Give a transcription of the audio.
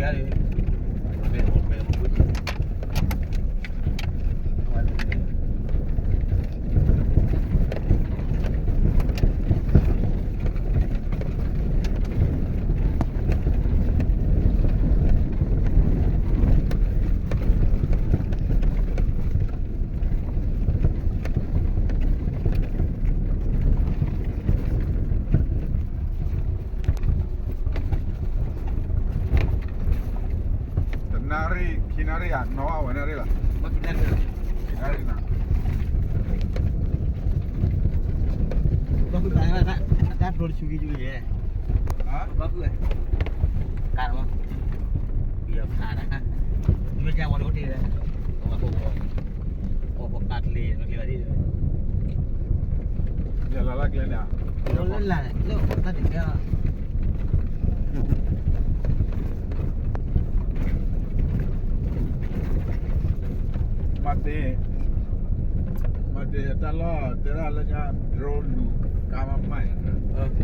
တနၣ်ရံၣ် ခံနၣ်ရံၣ်ဧါ နီၢ်ဝဲနၣ်ရံၣ်လီၤ, ခံနၣ်ရံၣ်နၤ, အတၢ်ဒိတဆူကံဆူကံ, ကါမ, ယခါန, မ့ၢ်ကဝီၤဒိတ့ၢ်, ပှၤပာ်ကျဲၤ ကျဲၤဘၣ်ဒ်, ယလၢ်လၢ်ကျဲၤန့ၣ်, လၢလၢ်လၢ်တကဲ မၤတ့ၢ်, မၤတ့ၢ်တၢ်လီၢ်တဲဒၣ်လၢညါ drone လူၤ ကါမၤမၢ်ယၤန့ၣ်,